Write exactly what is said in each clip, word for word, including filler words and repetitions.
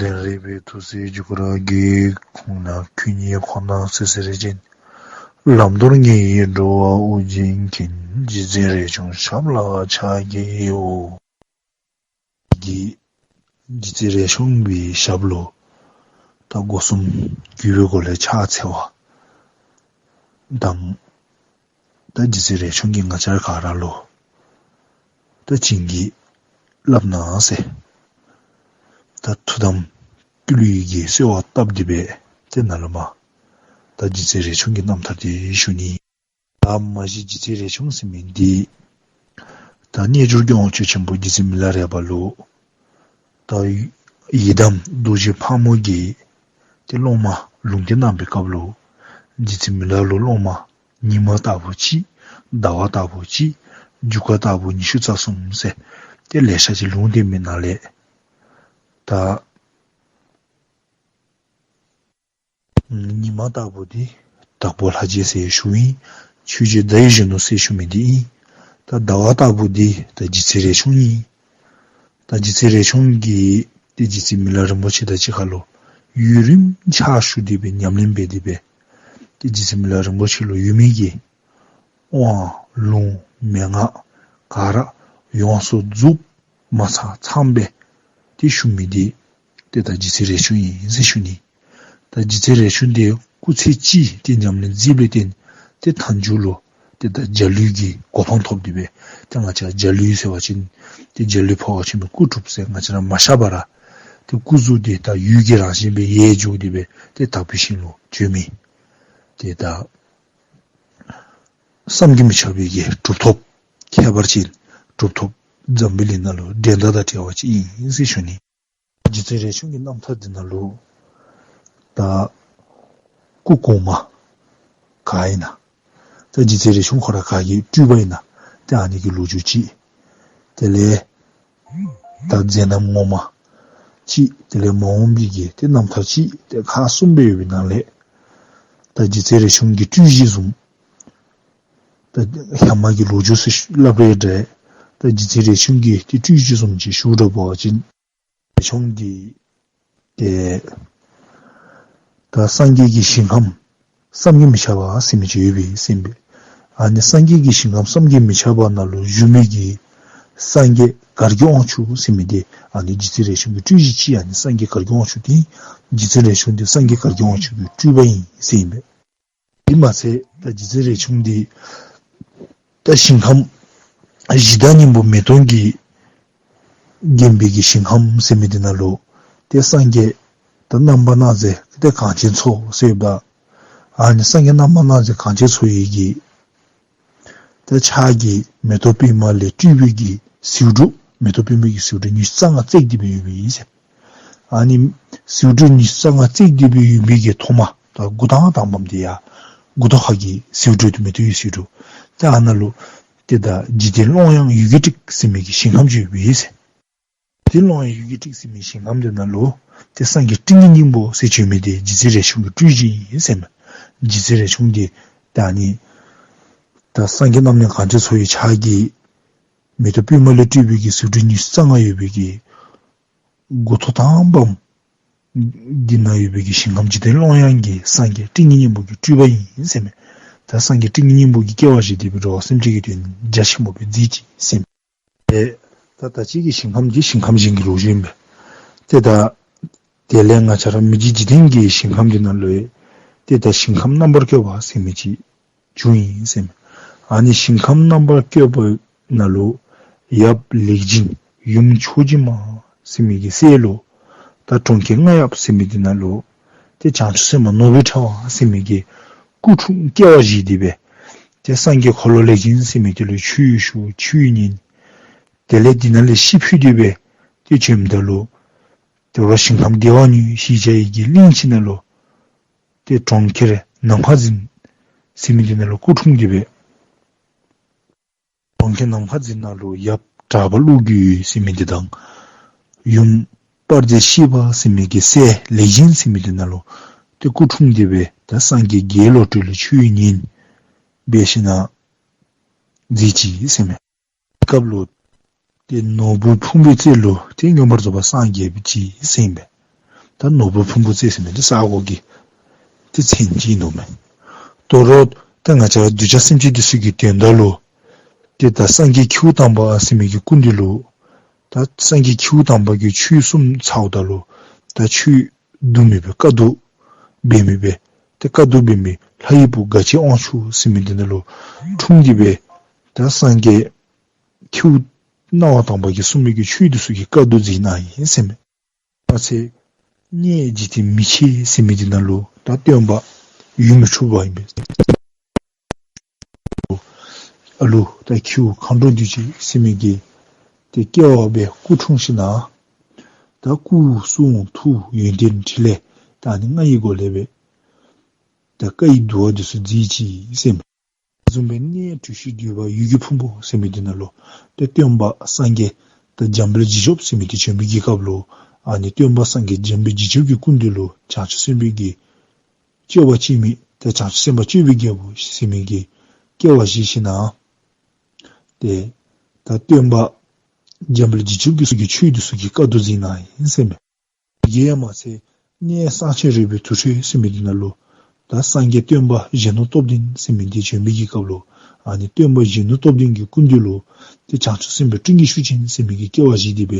ལན་རས་པའི་ཐུགས་སྲས་རྒྱུ་སྐར་རྒྱལ། ཁོང་ན་ཁྱོད་ཉིད་ཁོ་ན་སྲིད་ཟེར་ཅན། ལམ་མདོར་ངེས་འགྲོ་བ་དབུགས་འབྱིན་མཁན། རྗེ་བཙུན་རས་ཆུང་ཞབས་ལ་ཕྱག་བགྱིའོ། གི་རྗེ་བཙུན་རས་ཆུང་གི་ཞབས་ལུ་ད་སྒོ་གསུམ་གུས་པའི་སྒོ་ལས་ཕྱག་འཚལ་བ་དང་། ད་རྗེ་བཙུན་རས་ཆུང་གིས་ང་བཅས་ག་ར་ལུ་ད་བྱིན་གྱིས་བརླབ་གནང་ཟེར། ད་ཐུགས་དམ་བསྐུལ་བའི་གི་གསོལ་བ་བཏབ་སྟེ་སྦེ་ཏེ་ནཱ་ལུ་མ་ད་རྗེ་བཙུན་རས་ཆུང་གི་རྣམ་ཐར་འདི་ཞུ་ནི། ད་མ་གཞི་རྗེ་བཙུན་རས་ཆུང་ཟེར་མི་འདི་ད་རྣལ་འབྱོར་གྱི་དབང་ཕྱུག་ཆེན་པོ་རྗེ་བཙུན་མི་ལ་རས་པ་ལུ་ད་ཡི་དམ་རྡོ་རྗེ་ཕག་མོ་གིས་ཏེ་སློབ་མ་ལུང་བསྟན་གནང་བའི་སྐབས་ལུ་རྗེ་བཙུན་མི་ལ་ལུ་སློབ་མ་ཉི་མ་ལྟ་བུ་གཅིག། ཟླ་བ་ལྟ་བུ་གཅིག། རྒྱུ་སྐར་ལྟ་བུ་ཉི་ཤུ་རྩ་གསུམ་ཟེར་ཏེ་ལེ་ཤ་ཅིག་ལུང་བསྟན་མི་ནང་ལས་ད་ཉི་མ་ལྟ་བུ་འདི་དྭགས་པོ་ལྷ་རྗེ་ཟེར་ཞུཝ་ཨིན། ཆོས་རྗེ་ཟླ་འོད་གཞོན་ནུ་ཟེར་ཞུ་མི་འདི་ཨིན། ད་ཟླ་བ་ལྟ་བུ་འདི་ད་རྗེ་བཙུན་རས་ཆུང་ཨིན། ད་རྗེ་བཙུན་རས་ཆུང་གིས་ཏེ་རྗེ་བཙུན་མི་ལ་རིན་པོ་ཆེ་དང་གཅིག་ཁར་ལུ་ཡུན་རིངམོ་ཕྱག་ཞུ་སྟེ་སྦེ་ཉམས་ལེན་འབད་དེ་སྦེ་ཏེ་རྗེ་བཙུན་མི་ལ་རིན་པོ་ཆེ་ལུ་ཡོད་མི་གི་དབང་ལུང་མན་ངག་ག་ར་ཡོངས་སུ་རྫོགསཔ་མ་ཚང་ཚངམ་སྦེ་ཏེ་ཞུ་མི་འདི་ཏེ་ད་རྗེ་བཙུན་རས་ཆུང་ཨིན་ཟེར་ཞུ་ནི། ད་རྗེ་བཙུན་རས་ཆུང་འདི་སྐུ་ཚེ་གཅིག་ཏེ་ཉམས་ལེན་མཛད་པའི་སྟེང་ཏེ་མཐའ་མཇུག་ལུ་ཏེ་ད་འཇའ་ལུས་ཀྱི་གོ་འཕང་ཐོབ་སྟེ་སྦེ་ཏེ་ང་བཅས་འཇའ་ལུས་ཟེར་བ་ཅིན་ཏེ་འཇའ་ལུས་འཕོ་བ་ཅིན་སྐུ་འཁྲུངས་ཟེར་ང་བཅས་ར་མ་ཤེས་པར་ཏེ་སྐུ་གཟུགས་འདི་ད་འོད་ཀྱི་རང་བཞིན་སྦེ་ཡལ་འགྱོ་སྟེ་སྦེ་ཏེ་དག་པའི་ཞིང་ལུ་བྱོན་མི་ཏེ་ད་བསམ་གྱིས་མི་ཁྱབ་པའི་གི་གྲུབ་ཐོབ་ཁྱད་པར་ཅན་གྲུབ་ཐོབ་འཛམ་བུ་གླིང་ནང་ལུ་འགྲན་ཟླ་དང་བྲལ་བ་ཅིག་ཨིན་ཟེར་ཞུ་ནི། རྗེ་བཙུན་རས་ཆུང་གི་རྣམ་ཐར་འདི་ནང་ལུ་ད་སྐུ་གོང་མ་ག་ཨིན་ན། ད་རྗེ་བཙུན་རས་ཆུང་ཁོ་ར་ག་གི་སྤྲུལ་པ་ཨིན་ན། ད་ཨ་ནི་གི་ལོ་རྒྱུས་ཅིག། དེ་ལས་ད་མཛད་རྣམ་ངོ་མ་ཅིག། དེ་ལས་མ་འོངས་པའི་གི་ཏེ་རྣམ་ཐར་ཅིག། ཏེ་ཁག་གསུམ་སྦེ་ཡོད་པའི་ནང་ལས་ད་རྗེ་བཙུན་རས་ཆུང་གི་སྤྲུལ་གཞི་བཟུམ། ད་ཧེ་མ་གི་ལོ་རྒྱུས་ཚུ་སླབ་རུང་འདྲ། ད་རྗེ་བཙུན་རས་ཆུང་གི་ཏེ་སྤྲུལ་གཞི་བཟུམ་ཅིག་ཞུ་དགོ་པ་ཅིན་རས་ཆུང་འདི་ཏེ་ད་སངས་རྒྱས་ཀྱི་ཞིང་ཁམས་བསམ་གྱིས་མི་ཁྱབ་པ་ཟེར་མི་ཅིག་ཡོད་པས་ཟེར་ཨིན་པས། ཨ་ནི་སངས་རྒྱས་ཀྱི་ཞིང་ཁམས་བསམ་གྱིས་མི་ཁྱབ་པ་ནང་ལུ་བཞུགས་མི་གི་སངས་རྒྱས་གར་གྱི་དབང་ཕྱུག་ཟེར་མི་འདི་ཨ་ནི་རྗེ་བཙུན་རས་ཆུང་གི་སྤྲུལ་གཞི་ཅིག། ཨ་ནི་སངས་རྒྱས་གར་གྱི་དབང་ཕྱུག་འདི་རྗེ་བཙུན་རས་ཆུང་འདི་སངས་རྒྱས་གར་གྱི་དབང་ཕྱུག་གི་སྤྲུལ་པ་ཨིན་ཟེར་ཨིན་པས། དེ་མ་ཚད་ད་རྗེ་བཙུན་རས་ཆུང་འདི་ད་ཞིང་ཁམས་གཞི་བདག་སྙིང་པོ་མེ་ཏོག་གིས་བརྒྱན་པའི་གི་ཞིང་ཁམས་ཟེར་མི་འདི་ནང་ལུ་ཏེ་སངས་རྒྱས་ད་རྣམ་པར་སྣང་མཛད་ཏེ་གངས་ཅན་མཚོ་ཟེར་ཨིན་པས། ཨ་ནི་སངས་རྒྱས་རྣམ་པར་སྣང་མཛད་གངས་ཅན་མཚོ་ཡི་གི་ད་ཕྱག་གི་མེ་ཏོག་པདྨ་ལས་སྤྲུལ་པའི་གི་ཟེའུ་འབྲུ་མེ་ཏོག་པདྨའི་གི་ཟེའུ་འབྲུ་ཉི་ཤུ་རྩ་ལྔ་བརྩེགས་ཏེ་སྦེ་ཡོད་པས་ཟེར། ཨ་ནི་ཟེའུ་འབྲུ་ཉི་ཤུ་རྩ་ལྔ་བརྩེགས་ཏེ་སྦེ་ཡོད་པའི་གི་ཐོག་མ་ད་མགུ་ཏོ་དང་པམ་འདི་ཡང་མགུ་ཏོ་ཁ་གི་ཟེའུ་འབྲུ་འདི་མེ་ཏོག་གི་ཟེའུ་འབྲུ། ད་ཨ་ནཱ་ལུ་ཏེ་ད་འཇིག་རྟེན་ཀློང་ཡངས་ཡུལ་གྱི་ཏིག་ཟེར་མི་གི་ཞིང་ཁམས་ཅིག་ཡོད་པས་ཟེར། འཇིག་རྟེན་ཀློང་ཡངས་ཡུལ་གྱི་ཏིག་ཟེར་མི་ཞིང་ཁམས་འདི་ནང་ལུ་ཏེ་སངས་རྒྱས་སྤྲིན་གྱི་སྙིང་པོ་ཟེར་བྱོན་མི་འདི་རྗེ་བཙུན་རས་ཆུང་གི་སྤྲུལ་གཞི་ཨིན་ཟེར་མས། རྗེ་བཙུན་རས་ཆུང་འདི་ད་ཨ་ནི་ད་སངས་རྒྱས་རྣམ་གནས་གངས་ཅན་མཚོ་ཡི་ཕྱག་གི་མེ་ཏོག་པདྨ་ལས་སྤྲུལ་པའི་གི་ཟེའུ་འབྲུ་ཉི་ཤུ་རྩ་ལྔ་ཡོད་པའི་གི་མགུ་ཏོ་དང་པམ་འདི་ནང་ཡོད་པའི་གི་ཞིང་ཁམས་འཇིག་རྟེན་ཀློང་ཡངས་ཀྱི་སངས་རྒྱས་སྤྲིན་གྱི་སྙིང་པོ་གི་སྤྲུལ་པ་ཨིན་ཟེར་མས། ད་སངས་རྒྱས་སྤྲིན་གྱི་སྙིང་པོ་གིས་སྐྱེ་བ་བཞེས་ཏེ་སྦེ་འགྲོ་བ་སེམས་ཅན་གྱི་དོན་རྒྱ་ཆེན་པོ་སྦེ་མཛད་ཅི་ཟེར་མས། ཏེ་ད་ད་ཅི་གི་ཞིང་ཁམས་འདི་ཞིང་ཁམས་གཞན་གྱི་ལོ་རྒྱུས་ཨིན་པས། ཏེ་ད་དེ་ལས་ང་བཅས་ར་མི་མཇེད་འཇིག་རྟེན་གྱི་ཞིང་ཁམས་འདི་ནང་ལུ་ཏེ་ད་ཞིང་ཁམས་རྣམ་པར་བཀོད་པ་ཟེར་མི་ཅིག་བྱུང་ཡི་ཟེར་མས། ཨ་ནི་ཞིང་ཁམས་རྣམ་པར་བཀོད་པ་ནང་ལུ་ཡབ་ལེགས་སྦྱིན་ཡུམ་མཆོག་སྦྱིན་མ་ཟེར་མི་གི་སྲས་ལུ་ད་གྲོང་ཁྱེར་རྔ་ཡབ་ཟེར་མི་འདི་ནང་ལུ་ཏེ་བྱང་ཆུབ་སེམས་དཔའ་ནོར་བུའི་ཕྲེང་བ་ཟེར་མི་གི་སྐུ་འཁྲུངས་སྐྱེ་བ་བཞེས་ཏེ་སྦེ་ཏེ་སངས་རྒྱས་འཁོར་ལོ་ལེགས་སྦྱིན་ཟེར་མི་འདི་ལུ་ཆོས་ཞུ་ཆོས་ཉན། དེ་ལས་འདི་ནང་ལས་ཤི་འཕོས་ཏེ་སྦེ་ཏེ་བྱོནམ་ད་ལུ་ཏེ་རོགས་ཞིང་ཁམས་བདེ་བ་ཉིད་ཞེས་བྱ་ཡི་གི་གླིང་ཅིག་ནང་ལུ་ཏེ་གྲོང་ཁྱེར་ནམ་མཁའ་འཛིན་ཟེར་མི་འདི་ནང་ལུ་སྐུ་འཁྲུངས་ཏེ་སྦེ་གྲོང་ཁྱེར་ནམ་མཁའ་འཛིན་ནང་ལུ་ཡབ་གྲགས་པ་ཀླུ་སྒྲུབ་ཟེར་མི་འདི་དང་ཡུམ་དཔལ་ལྡན་ཤེས་པ་ཟེར་མི་གི་སྲས་ལེགས་སྦྱིན་ཟེར་མི་འདི་ནང་ལུ་ཏེ་སྐུ་འཁྲུངས་ཏེ་སྦེ་ད་སངས་རྒྱས་དགེ་བའི་བློ་གྲོས་ལུ་ཆོས་ཉན་འབད་ཞིནམ་ལས་མཛད་ཅི་ཟེར་མས། སྐབས་ལུ་ཏེ་ནོར་བུ་ཕུང་པོའི་རྩེ་ལུ་ཏེ་མངོན་པར་རྫོགས་པར་སངས་རྒྱས་པའི་ཅིག་ཟེར་ཨིན་པས། ད་ནོར་བུ་ཕུང་པོ་རྩེ་ཟེར་མི་འདི་ས་གོ་གི་ཏེ་མཚན་ཅིག་ཨིན་དོ་མས། དོ་རུང་ད་ང་བཅས་ར་གདུལ་བྱ་སེམས་ཅན་འདི་ཚུ་གི་དོན་དག་ལུ་ཏེ་ད་སངས་རྒྱས་ཁྱེའུ་དམ་པ་ཟེར་མི་གི་སྐུ་མདུན་ལུ་ད་སངས་རྒྱས་ཁྱེའུ་དམ་པ་གིས་ཆོས་གསུངམ་ཚརཝ་ད་ལུ་ད་ཆོས་བསྡུ་མི་སྦེ་བཀའ་བསྡུ་འབད་མི་སྦེ་ཏེ་བཀའ་བསྡུ་འབད་མི་ལྷ་ཡི་བུ་དགའ་བྱེད་དབང་ཕྱུག་ཟེར་མི་འདི་ནང་ལུ་འཁྲུངས་ཏེ་སྦེ་ད་སངས་རྒྱས་ཁྱེའུ་སྣང་བ་དམ་པ་གིས་གསུངས་མི་གི་ཆོས་འདི་ཚུ་གི་བཀའ་བསྡུ་མཛད་གནང་ཡི་ཟེར་མས། མ་ཚད་གནས་འཇིག་རྟེན་མི་ཕྱེད་ཟེར་མི་འདི་ནང་ལུ་ད་སྟོན་པ་ཡུམ་གྱི་ཕྲུ་གུ་ཨིན་པས། ཨ་ལུ་ད་ཁྱེའུ་མཁའ་འགྲོ་འདུས་བྱས་ཟེར་མི་གི་ཏེ་སྐྱེ་བ་སྦེ་སྐུ་འཁྲུངས་ཞིནམ་ལས་ད་སྐུ་གསུང་ཐུགས་ཡོན་ཏན་ཕྲིན་ལས་ད་ཨ་ནི་ལྔ་ཡི་སྒོ་ལས་སྦེ་ད་བཀའ་ཡི་བསྡུ་བ་འདི་ཚུ་མཛད་ཅི་ཟེར་མས། བཟུམ་སྦེ་གནས་གྲུ་བཞི་འདུས་པ་འོད་ཀྱི་ཕུང་པོ་ཟེར་མི་འདི་ནང་ལུ་ཏེ་སྟོན་པ་སངས་རྒྱས་ད་འཇམ་དཔལ་བྱིན་མཆོག་ཟེར་མི་འདི་བྱོན་པའི་གི་སྐབས་ལུ་ཨ་ནི་སྟོན་པ་སངས་རྒྱས་འཇམ་དཔལ་བྱིན་མཆོག་གི་སྐུ་མདུན་ལུ་བྱང་ཆུབ་སེམས་དཔའི་གི་སྤྱོད་པ་སྤྱོད་མི་ད་བྱང་ཆུབ་སེམས་དཔའ་སྤྱོད་པའི་རྒྱལ་པོ་ཟེར་མི་གི་སྐྱེ་བ་བཞེས་ཞིནམ་ལས་ཏེ་ད་སྟོན་པ་འཇམ་དཔལ་བྱིན་མཆོག་གི་ཚུལ་གྱི་ཆོས་འདི་ཚུ་གི་བཀའ་བསྡུ་མཛད་གནང་ཡི་ཟེར་མས། དེ་གིས་མ་ཚད་གནས་གསང་ཆེན་རོལ་པའི་དུར་ཁྲོད་ཟེར་མི་འདི་ནང་ལུ་ད་སངས་རྒྱས་སྟོན་པ་གཞོན་ནུ་སྟོབས་ལྡན་ཟེར་མི་འདི་བྱོན་པའི་གི་སྐབས་ལུ་ཨ་ནི་སྟོན་པ་གཞོན་ནུ་སྟོབས་ལྡན་གྱི་སྐུ་མདུན་ལུ་ཏེ་བྱང་ཆུབ་སེམས་དཔའ་སྤྲིན་གྱི་ཤུགས་ཅན་ཟེར་མི་གི་སྐྱེ་བ་བཞེས་ཏེ་སྦེ་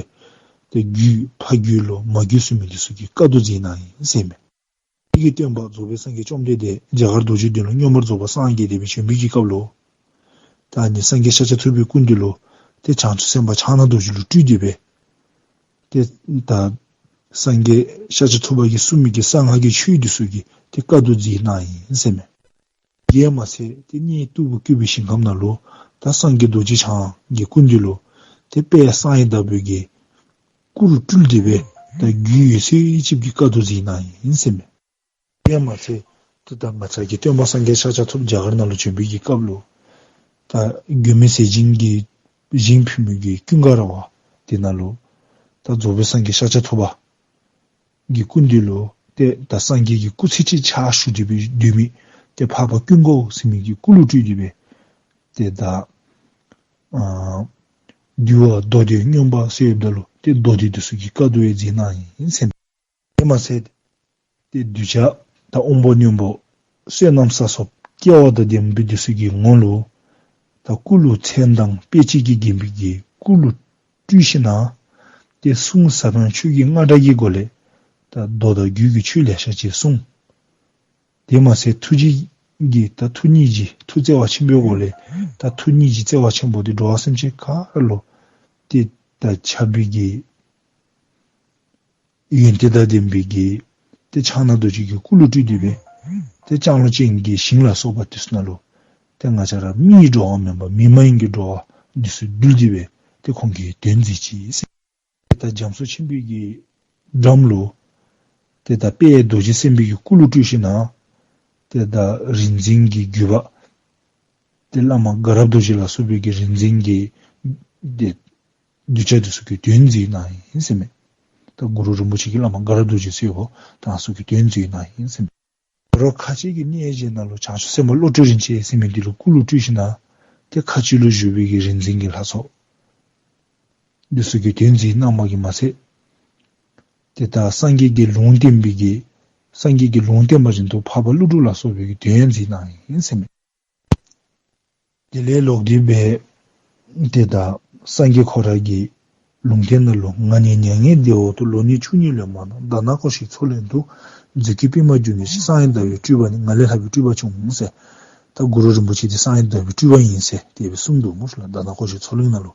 ཏེ་རྒྱུད་ཕ་རྒྱུད་ལོ་མ་རྒྱུད་ཟེར་མི་འདི་ཚུ་གི་བཀའ་བསྡུ་མཛད་གནང་ཡི་ཟེར་མས། དེ་གི་སྟོན་པ་རྫོགས་པའི་སངས་རྒྱས་བཅོམ་ལྡན་འདས་རྒྱ་གར་རྡོ་རྗེ་གདན་ལུ་མངོན་པར་རྫོགས་པར་སངས་རྒྱས་ཏེ་སྦེ་བྱོན་པའི་གི་སྐབས་ལུ་ད་ཨ་ནི་སངས་རྒྱས་ཤཱཀྱ་ཐུབ་པའི་སྐུ་མདུན་ལུ་ཏེ་བྱང་ཆུབ་སེམས་དཔའ་ཕྱག་ན་རྡོ་རྗེ་ལུ་སྤྲུལ་ཏེ་སྦེ་ཏེ་ད་སངས་རྒྱས་ཤཱཀྱ་ཐུབ་པ་གིས་གསུངས་མི་གི་གསང་སྔགས་ཀྱི་ཆོས་འདི་ཚུ་གི་ཏེ་བཀའ་བསྡུ་མཛད་གནང་ཡི་ཟེར་མས། དེ་གིས་མ་ཚད་ཏེ་གནས་སྟུག་པོ་བཀོད་པའི་ཞིང་ཁམས་ནང་ལུ་ད་སངས་རྒྱས་རྡོ་རྗེ་འཆང་གི་སྐུ་མདུན་ལུ་ཏེ་དཔལ་གསང་བའི་བདག་པོ་གི་སྐུ་རུ་སྤྲུལ་ཏེ་སྦེ་ད་རྒྱུད་ཡོད་ཚད་ཅིག་གི་བཀའ་བསྡུ་མཛད་གནང་ཡི་ཟེར་མས། དེ་གིས་མ་ཚད་ཏེ་ད་ང་བཅས་ཀྱི་སྟོན་པ་སངས་རྒྱས་ཤཱཀྱ་ཐུབ་རྒྱ་གར་ནང་ལུ་བྱོན་པའི་གི་སྐབས་ལུ་ད་མགོན་མེད་ཟས་སྦྱིན་གྱིས་ཞིང་ཕུལ་མི་གི་ཀུན་དགའ་ར་བ་དེ་ནང་ལུ་ད་རྫོགས་པའི་སངས་རྒྱས་ཤཱཀྱ་ཐུབ་པ་གི་སྐུ་མདུན་ལུ་ཏེ་ད་སངས་རྒྱས་ཀྱི་སྐུ་ཚེ་གཅིག་ཕྱག་ཞུ་སྟེ་སྦེ་སྡོད་མི་ཏེ་འཕགས་པ་ཀུན་དགའ་བོ་ཟེར་མི་གི་སྐུ་ལུ་སྤྲུལ་ཏེ་སྦེ་ཏེ་ད་ཨ་འདུལ་བ་མདོ་སྡེ་མངོན་པ་ཟེར་ཡོདཔ་ད་ལུ་ཏེ་མདོ་སྡེ་འདི་ཚུ་གི་བཀའ་བསྡུ་ཡང་མཛད་གནང་ཡི་ཟེར་མས། དེ་མ་ཚད་ཏེ་གདུལ་བྱ་དང་དབང་པོ་རྣོན་པོ་བསོད་ནམས་བསགས་སོགས་སྐལ་བ་དང་ལྡན་པའི་འདི་ཚུ་གི་ངོ་ལུ་ད་སྐུ་ལུ་མཚན་དང་དཔེ་བྱད་ཀྱིས་བརྒྱན་པའི་གི་སྐུ་ལུ་སྤྲུལ་ཞིནམ་ལས་ཏེ་གསུང་ཟབ་དབྱངས་ཆོས་ཀྱི་རྔ་སྒྲ་གི་སྒོ་ལས་ད་མདོ་དང་རྒྱུད་ཀྱི་ཆོས་ལེ་ཤ་ཅིག་གསུངས། དེ་མ་ཚད་ཐུགས་རྗེ་གིས་ད་ཐུགས་སྙིང་རྗེ་ཐུགས་བརྩེ་བ་ཆེན་པོའི་སྒོ་ལས་ད་ཐུགས་སྙིང་རྗེ་བརྩེ་བ་ཆེན་པོ་འདི་འགྲོ་བ་སེམས་ཅན་ག་ར་ལུ་ཏེ་ད་ཁྱབ་པའི་གི་ཡོན་ཏན་དང་ལྡན་པའི་གི་ཏེ་ཕྱག་ན་རྡོ་རྗེ་གི་སྐུ་ལུ་སྤྲུལ་ཏེ་སྦེ་ཏེ་ལྕང་ལོ་ཅན་གྱི་ཞིང་ལ་སོགས་པ་འདི་ཚུ་ནང་ལུ་ཏེ་ང་བཅས་ར་མིའི་འགྲོ་བ་མེན་པར་མི་མ་ཡིན་གྱི་འགྲོ་བ་འདི་ཚུ་འདུལ་ཏེ་སྦེ་ཏེ་ཁོང་གིས་དོན་མཛད་ཅི་ཟེར། ཏེ་ད་རྒྱ་མཚོ་ཆེན་པོའི་གི་འགྲམ་ལུ་ཏེ་ད་དཔལ་རྡོ་རྗེ་སེམས་དཔའི་གི་སྐུ་ལུ་སྤྲུལ་ཞིནམ་ལས་ཏེ་ད་རིག་འཛིན་གྱི་བརྒྱུད་པ་ཏེ་བླ་མ་དགའ་རབ་རྡོ་རྗེ་ལ་སོགས་པའི་གི་རིག་འཛིན་གྱི་ཏེ་གདུལ་བྱ་འདི་ཚུ་གིས་དོན་མཛད་གནང་ཡི་ཟེར་མས། ད་གུ་རུ་རིན་པོ་ཆེ་གིས་བླ་མ་དགའ་རབ་རྡོ་རྗེ་ཟེར་བ་དེ་ཚུ་གིས་དོན་མཛད་གནང་ཡི་ཟེར་མས། རོགས་ཁ་ཆེ་གི་གནས་གཞན་ནང་ལུ་བྱང་ཆུབ་སེམས་དཔའ་བློ་གྲོས་རིན་ཆེན་ཟེར་མི་འདི་ལུ་སྐུ་ལུ་སྤྲུལ་ཞིནམ་ལས་ཏེ་ཁ་ཆེ་ལུ་བཞུགས་པའི་གི་རིག་འཛིན་གྱི་ལྷ་ཚོགས་འདི་ཚུ་གིས་དོན་མཛད་གནང་བ་གིས་མ་ཚད་ཏེ་ད་སངས་རྒྱས་ཀྱི་ལུང་བསྟན་པའི་གི་སངས་རྒྱས་ཀྱི་ལུང་བསྟན་པ་བཞིན་དུ་འཕགས་པ་ཀླུ་སྒྲུབ་ལ་སོགས་པའི་གི་དོན་མཛད་གནང་ཡི་ཟེར་མས། དེ་ལས་ལོག་སྟེ་སྦེ་ཏེ་ད་སངས་རྒྱས་ཁོ་ར་གི་ལུང་བསྟན་ནང་ལུ་ང་ནི་མྱ་ངན་འདས་འོག་ཏུ་ལོ་ནི་བཅུ་གཉིས་ལོན་པ་ན། དྷ་ན་ཀོ་ཤའི་མཚོ་གླིང་དུ་རྫུས་སྐྱེས་པདྨ་འབྱུང་གནས་ཤིང་། གསང་བའི་ཟླ་བའི་སྤྲུལ་པ་ནི། ང་ལས་ལྷག་པའི་སྤྲུལ་པ་བྱུང་ཟེར། ད་གུ་རུ་རིན་པོ་ཆེ་འདི་གསང་བའི་ཟླ་བའི་སྤྲུལ་པ་ཨིན་ཟེར་དེ་སྦེ་གསུངས་འདུག་སྨོ་ལགས། དྷ་ན་ཀོ་ཤའི་མཚོ་གླིང་ནང་ལུ་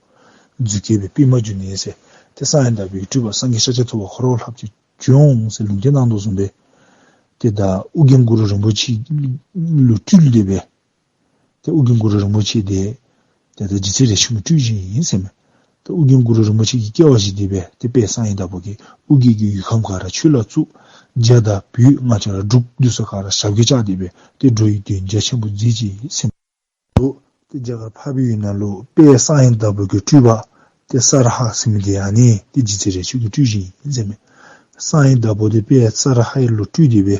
རྫུས་སྐྱེས་པའི་པདྨ་འབྱུང་གནས་ཟེར་ཏེ་གསང་བའི་ཟླ་བའི་སྤྲུལ་པ་སངས་རྒྱས་ཤཱཀྱ་ཐུབ་པ་ཁོ་ར་ལྷགཔ་ཅིག་བྱོན་འོང་ཟེར་ལུང་བསྟན་གནང་དོ་བཟུམ་སྦེ་ཏེ་ད་ཨོ་རྒྱན་གུ་རུ་རིན་པོ་ཆེ་ལུ་སྤྲུལ་ཏེ་སྦེ་ཏེ་ཨོ་རྒྱན་གུ་རུ་རིན་པོ་ཆེ་འདི་ཏེ་ད་རྗེ་བཙུན་རས་ཆུང་གི་སྤྲུལ་གཞི་ཨིན་ཟེར་མས། ཏེ་ཨོ་རྒྱན་གུ་རུ་རིན་པོ་ཆེ་གི་སྐྱེ་བ་བཞེས་ཏེ་སྦེ་ཏེ་དཔལ་གསང་བའི་བདག་པོ་གིས་ཨོ་རྒྱན་གྱི་ཡུལ་ཁམས་ག་ར་ཆོས་ལ་བཙུགས། རྒྱ་དང་བོད་ང་བཅས་ར་འབྲུག་འདི་ཚུ་ག་ར་ཞབས་ཀྱིས་བཅགས་ཏེ་སྦེ་ཏེ་འགྲོ་བའི་དོན་རྒྱ་ཆེན་པོ་མཛད་ཅི་ཟེར་མས། ཏེ་རྒྱ་གར་འཕགས་པའི་ཡུལ་ནང་ལུ་དཔལ་གསང་བའི་བདག་པོ་གི་སྤྲུལ་པ་ཏེ་ས་ར་ཧ་ཟེར་མི་འདི་ཨ་ནི་ཏེ་རྗེ་བཙུན་རས་ཆུང་གི་སྤྲུལ་གཞི་ཨིན་ཟེར་མས། གསང་བའི་བདག་པོ་འདི་དཔལ་ས་ར་ཧ་ལུ་སྤྲུལ་ཏེ་སྦེ་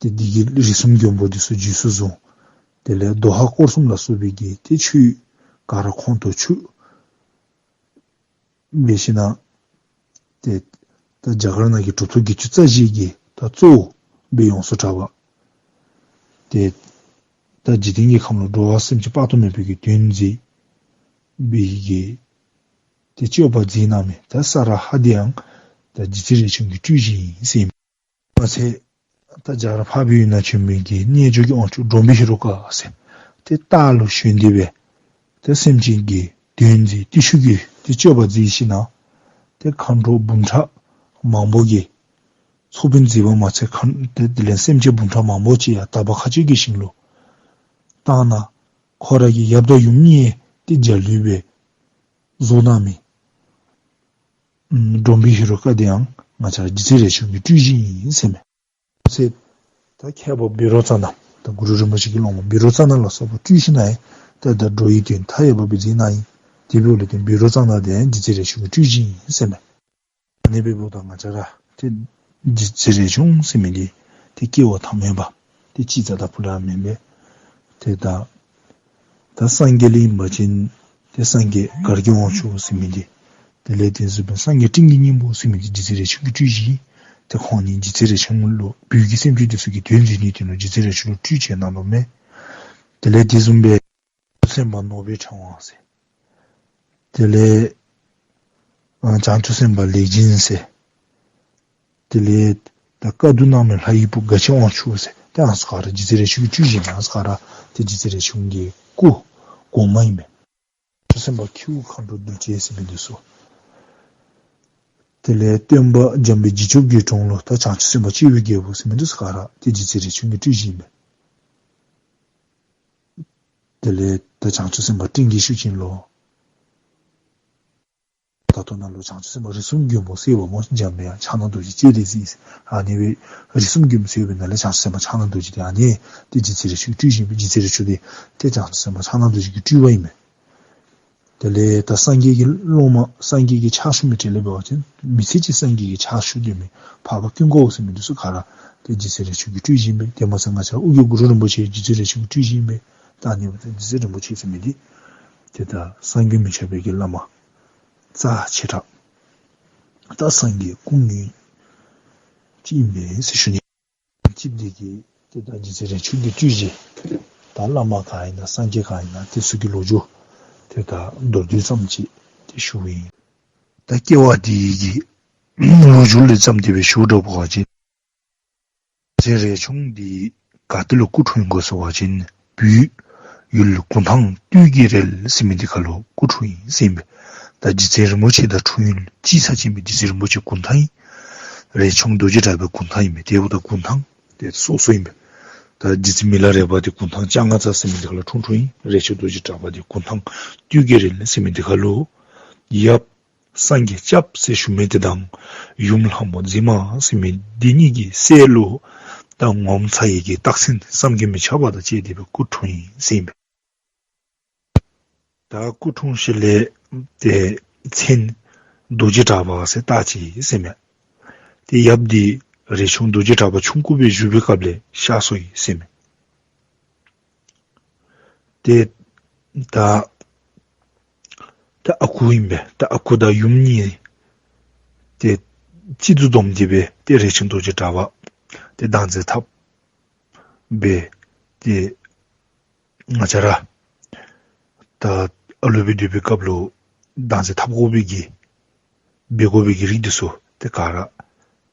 ཏེ་འདི་གིས་རིགས་གསུམ་མགོན་པོ་འདི་ཚུ་རྗེས་སུ་བཟུང་། དེ་ལས་དོ་ཧ་སྐོར་གསུམ་ལ་སོགས་པའི་གི་ཏེ་ཆོས་ག་ར་ཁོང་དུ་ཆུད། འབད་ཞིནམ་ཏེ་ ད་རྒྱ་གར་ནང་གི་གྲུབ་ཐོབ་བརྒྱད་ཅུ་རྩ་བཞི་གི་ད་གཙོ་བོ་སྦེ་ཡོངས་སུ་གྲགས་པ། ཏེ་ད་འཇིག་རྟེན་གྱི་ཁམས་ལུ་འགྲོ་བ་སེམས་ཅན་དཔག་ཏུ་མེད་པའི་གི་དོན་མཛད་པའི་གི་ཏེ་སྤྱོད་པ་མཛད་གནང་མི་ད་ས་ར་ཧ་དེ་ཡང་ད་རྗེ་བཙུན་རས་ཆུང་གི་སྤྲུལ་གཞི་ཨིན་ཟེར་ཨིན་མས། མ་ཚད་ད་རྒྱ་གར་འཕགས་པའི་ཡུལ་ནང་བྱོན་མི་གི་རྣལ་འབྱོར་གྱི་དབང་ཕྱུག་འབྲོམ་བུའི་ཧེ་རུ་ཀ་ཟེར་ཏེ་སྟག་ལུ་ཞོན་ཏེ་སྦེ་ཏེ་སེམས་ཅན་གྱི་དོན་མཛད་བརྟུལ་ཞུགས་ཀྱི་ཏེ་སྤྱོད་པ་མཛད་ཞིནམ་ལས་ཏེ་མཁའ་འགྲོ་འབུམ་ཕྲག་མང་པོ་གི་ཚོགས་དཔོན་མཛད་པ་མ་ཚད་མཁའ་ཏེ་དེ་ལས་སེམས་ཅན་འབུམ་ཕྲག་མང་པོ་ཅིག་ཡང་དག་པ་མཁའ་སྤྱོད་ཀྱི་ཞིང་ལུ་བཏང་གནང་། ཁོ་ར་གི་ཡབ་དང་ཡུམ་གཉིས་ཏེ་མཇལ་ལུས་སྦེ་བཟོ་གནང་མི་ཨམ་འབྲོམ་བུའི་ཧེ་རུ་ཀ་དེ་ཡང་ང་བཅས་ར་རྗེ་བཙུན་རས་ཆུང་གི་སྤྲུལ་གཞི་ཨིན་ཟེར་ཨིན་མས། ཚེ་ད་མཁས་པ་བཻ་རོ་ཙ་ན་ད་གུ་རུ་རིན་པོ་ཆེ་གི་སློབ་མ་བཻ་རོ་ཙ་ན་ལ་སོགས་པ་སྤྲུལ་ཞིནམ་ལས་ད་ད་འགྲོ་བའི་དོན་མཐའ་ཡས་པ་སྦེ་མཛད་གནང་ཡི། དེ་འབདཝ་ལས་བརྟེན་བཻ་རོ་ཙ་ན་དེ་ཡང་རྗེ་བཙུན་རས་ཆུང་གི་སྤྲུལ་གཞི་ཨིན་ཟེར་ཨིན་མས། ཨ་ནི་འབདཝ་ད་ང་བཅས་ར་ཏེ་རྗེ་བཙུན་རས་ཆུང་ཟེར་མི་འདི་ཏེ་སྐྱེ་བ་ཐ་མལ་པ་ཏེ་གཅིག་རྩ་དང་ཕུ་ལས་མེན་པས། ཏེ་ད་ད་སངས་རྒྱས་ལས་ཨིན་པ་ཅིན་ཏེ་སངས་རྒྱས་གར་གྱི་དབང་ཕྱུག་ཟེར་མི་འདི་དེ་ལས་ཏེ་གཟུགས་ཅན་སངས་རྒྱས་སྤྲིན་གྱི་སྙིང་པོ་ཟེར་མི་འདི་རྗེ་བཙུན་རས་ཆུང་གི་སྤྲུལ་གཞི། ཏེ་ཁོང་གཉིས་རྗེ་བཙུན་རས་ཆུང་ལུ་བོད་ཀྱི་སེམས་ཅན་འདི་ཚུ་གི་དོན་མཛད་ནི་དེ་ལུ་རྗེ་བཙུན་རས་ཆུང་ལུ་སྤྲུལ་བྱོན་གནང་ནུག་མས། དེ་ལས་དེ་བཟུམ་སྦེ་བྱང་ཆུབ་སེམས་དཔའ་ནོར་བུའི་ཕྲེང་བ་ཟེར། དེ་ལས་ཨ་བྱང་ཆུབ་སེམས་དཔའ་ལེགས་སྦྱིན་ཟེར། དེ་ལས་ད་བཀའ་བསྡུ་གནང་མི་ལྷ་ཡི་བུ་དགའ་ཆེན་དབང་ཕྱུག་ཟེར། ཏེ་ཨ་ནི་ཚུ་ག་ར་རྗེ་བཙུན་རས་ཆུང་གི་སྤྲུལ་གཞི་ཨིན་མས། ཨ་ནི་ཚུ་ག་ར་ཏེ་རྗེ་བཙུན་རས་ཆུང་གི་སྐུ་གོང་མ་ཨིན་མས། བྱང་ཆུབ་སེམས་དཔའ་ཁྱེའུ་མཁའ་འགྲོ་གདུལ་བྱ་ཟེར་མི་འདི་ཚུ། དེ་ལས་སྟོན་པ་འཇམ་དཔལ་འཇིགས་སྐྱོབ་ཀྱི་དྲུང་ལུ་ད་བྱང་ཆུབ་སེམས་དཔའ་སྤྱོད་པའི་རྒྱལ་པོ་ཟེར་མི་འདི་ཚུ་ག་ར་ཏེ་རྗེ་བཙུན་རས་ཆུང་གི་སྤྲུལ་གཞི་ཨིན་མས། དེ་ལས་ད་བྱང་ཆུབ་སེམས་དཔའ་སྤྲིན་གྱི་ཤུགས་ཅན་ལུ་ད་ལྟོ་ནཱ་ལུ་བྱང་ཆུབ་སེམས་དཔའ་རིགས་གསུམ་མགོན་པོ་ཟེར་བ་སྨོ། འཇམ་དབྱངས་ཕྱག་ན་རྡོ་རྗེ་ལྕེ་བདེ་སྲས། ཨ་ནི་སྦེ་རིགས་གསུམ་མགོན་པོ་ཟེར་བའི་ནང་ལས་བྱང་ཆུབ་སེམས་དཔའ་ཕྱག་ན་རྡོ་རྗེ་དེ་ཨ་ནི་ཏེ་རྗེ་བཙུན་རས་ཆུང་གི་སྤྲུལ་གཞི་ཨིན་པས། རྗེ་བཙུན་རས་ཆུང་དེ་ཏེ་བྱང་ཆུབ་སེམས་དཔའ་ཕྱག་ན་རྡོ་རྗེ་གི་སྤྲུལ་པ་ཨིན་མས། དེ་ལས་ད་སངས་རྒྱས་ཀྱི་སློབ་མ་སངས་རྒྱས་ཀྱི་ཕྱག་ཞུ་མི་གྲས་ལས་འབད་བ་ཅིན་མི་ཚེ་གཅིག་སངས་རྒྱས་ཀྱི་ཕྱག་ཞུ་སྡོད་མི་འཕགས་པ་ཀུན་དགའ་བོ་ཟེར་མི་འདི་ཚུ་ག་ར་ཏེ་རྗེ་བཙུན་རས་ཆུང་གི་སྤྲུལ་གཞི་ཨིན་པས། དེ་མ་ཚད་ང་བཅས་ཨོ་རྒྱན་གུ་རུ་རིན་པོ་ཆེ་རྗེ་བཙུན་རས་ཆུང་གི་སྤྲུལ་གཞི་ཨིན་པས། ད་ཨ་ནི་འབདཝ་ད་རྗེ་བཙུན་རིན་པོ་ཆེ་ཟེར་མི་འདི་ཏེ་ད་གསང་སྔགས་མི་ཆགས་པའི་གི་བླ་མ་རྩ་ཆེ་དྲགས་ད་སངས་རྒྱས་སྐུ་དངོས་ཅིག་ཨིན་པས་ཟེར་ཞུ་ནི། ཅིག་འདི་གིས་ཏེ་ད་རྗེ་བཙུན་རས་ཆུང་གི་སྤྲུལ་གཞི་ད་བླ་མ་ག་ཨིན་ན་སངས་རྒྱས་ག་ཨིན་ན་དེ་ཚུ་གི་ལོ་རྒྱུས་ཏེ་ད་མདོར་བསྡུས་ཙམ་ཅིག་ཏེ་ཞུཝ་ཨིན། ད་སྐྱེ་བ་འདི་གི་ལོ་རྒྱུས་ལས་བརྩམས་ཏེ་སྦེ་ཞུ་དགོ་པ་ཅིན་རྗེ་བཙུན་རས་ཆུང་འདི་ག་ཏེ་ལུ་སྐུ་འཁྲུངས་ཡི་གོ་ཟེར་བ་ཅིན་བོད་ཡུལ་གུང་ཐང་སྟོད་ཀྱི་རལ་ཟེར་མི་འདི་ཁ་ལུ་སྐུ་འཁྲུངས་ཡི་ཟེར་ཨིན་པས། ད་རྗེ་བཙུན་རིན་པོ་ཆེ་དང་འཁྲུངས་ཡུལ་གཅིག་ས་ཅིག་ཨིན་པས། རྗེ་བཙུན་རིན་པོ་ཆེ་གུང་ཐང་ཨིན། རས་ཆུང་རྡོ་རྗེ་གྲགས་པ་གུང་ཐང་ཨིན་པས། དེ་འབདཝ་ད་གུང་ཐང་དེ་སོ་སོ་ཨིན་པས། ད་རྗེ་བཙུན་མི་ལ་རས་པ་འདི་གུང་ཐང་ལྕང་ང་ཚ་ཟེར་མི་འདི་ཁ་ལུ་འཁྲུངས་འཁྲུངས་ཡི། རས་ཆུང་རྡོ་རྗེ་གྲགས་པ་འདི་གུང་ཐང་སྟོད་ཀྱི་རལ་ཟེར་མི་འདི་ཁ་ལུ་ཡབ་སངས་རྒྱས་སྐྱབས་ཟེར་ཞུ་མི་འདི་དང་ཡུམ་ལྷ་མོ་མཛེས་མ་ཟེར་མི་འདི་གཉིས་ཀྱི་སྲས་ལུ་ད་ངོ་མཚར་བའི་གི་རྟགས་མཚན་བསམ་གྱིས་མི་ཁྱབ་པ་དང་བཅས་ཏེ་སྦེ་སྐུ་འཁྲུངས་ཡི་ཟེར་ཨིན་པས། ད་སྐུ་འཁྲུངས་ཞིནམ་ལས་ཏེ་མཚན་རྡོ་རྗེ་གྲགས་པ་ཟེར་བཏགས་ཅི་ཟེར་ཨིན་མས། ཏེ་ཡབ་འདི་རས་ཆུང་རྡོ་རྗེ་གྲགས་པ་ཆུང་ཀུ་སྦེ་བཞུགས་པའི་སྐབས་ལས་གཤགས་སོ་ཡི་ཟེར་ཨིན་མས། ཏེ་ད་ད་ཨ་ཁུ་ཨིན་པས། ད་ཨ་ཁུ་དང་ཡུམ་གཉིས་ཏེ་གཅིག་ཏུ་བསྡོམས་ཏེ་སྦེ་ཏེ་རས་ཆུང་རྡོ་རྗེ་གྲགས་པ་ཏེ་བདག་འཛིན་འཐབ་སྦེ་ཏེ་ང་བཅས་ར་ད་ཨ་ལུ་སྦེ་སྡོད་པའི་སྐབས་ལུ་བདག་འཛིན་འཐབ་དགོ་པའི་གི་འབད་དགོ་པའི་གི་རིགས་འདི་ཚུ་ཏེ་ག་ར་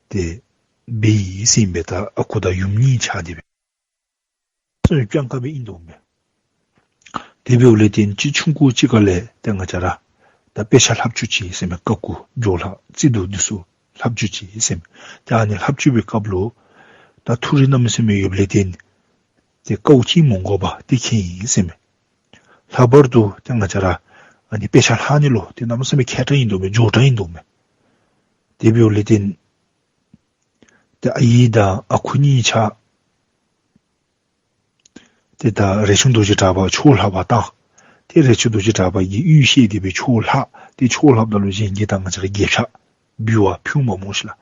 ཏེ་འབད་ཡི་ཟེར་ཨིན་པས། ད་ཨ་ཁུ་དང་ཡུམ་གཉིས་ཆ་སྟེ་སྦེ་སྤྱང་ཀ་སྦེ་ཨིན་དོ་མས། དེ་འབདཝ་ལས་བརྟེན་ཅིག་ཆུང་ཀུ་ཅིག་ཁ་ལས་ཏེ་ང་བཅས་ར་ད་དཔེ་ཆ་ལྷབ་བཅུག་ཅི་ཟེར་ཨིན་མས། ཀ་ཁུ་ཇོ་ལྷག་རྩེ་དུ་འདི་ཚུ་ལྷབ་བཅུག་ཅི་ཟེར་ཨིན་མས། ཏེ་ཨ་ནི་ལྷབ་བཅུག་པའི་སྐབས་ལུ་ད་ཐུགས་རིག་གནམ་མེད་ས་མེད་ཡོདཔ་ལས་བརྟེན་ཏེ་དཀའཝ་ཅིག་མ་དགོ་པར་ཏེ་མཁྱེན་ཡི་ཟེར་ཨིན་མས། ལྷག་པར་དུ་ཏེ་ང་བཅས་ར་ཨ་ནི་དཔེ་ཆ་ལྷག་ནི་ལུ་ཏེ་གནམ་མེད་ས་མེད་མཁས་དྲགས་ཨིན་དོ་མས། མགྱོགས་དྲགས་ཨིན་དོ་མས། དེ་འབདཝ་ལས་བརྟེན་ཏེ་ཨའི་དང་ཨ་ཁུ་གཉིས་ཆ་ཏེ་ད་རས་ཆུང་རྡོ་རྗེ་གྲགས་པ་ཕྱོགས་ལྷག་པར་བཏང་། ཏེ་རས་ཆུང་རྡོ་རྗེ་གྲགས་པ་གིས་ཡུལ་བཤད་དེ་སྦེ་ཕྱོགས་ལྷག། ཏེ་ཕྱོགས་ལྷགཔ་ད་ལུ་གཞན་གྱིས་ད་ང་བཅས་ར་རྒྱན་ཆ་འབུལ་བ་ཕུལཝ་སྨོ་ཤིག་ལགས།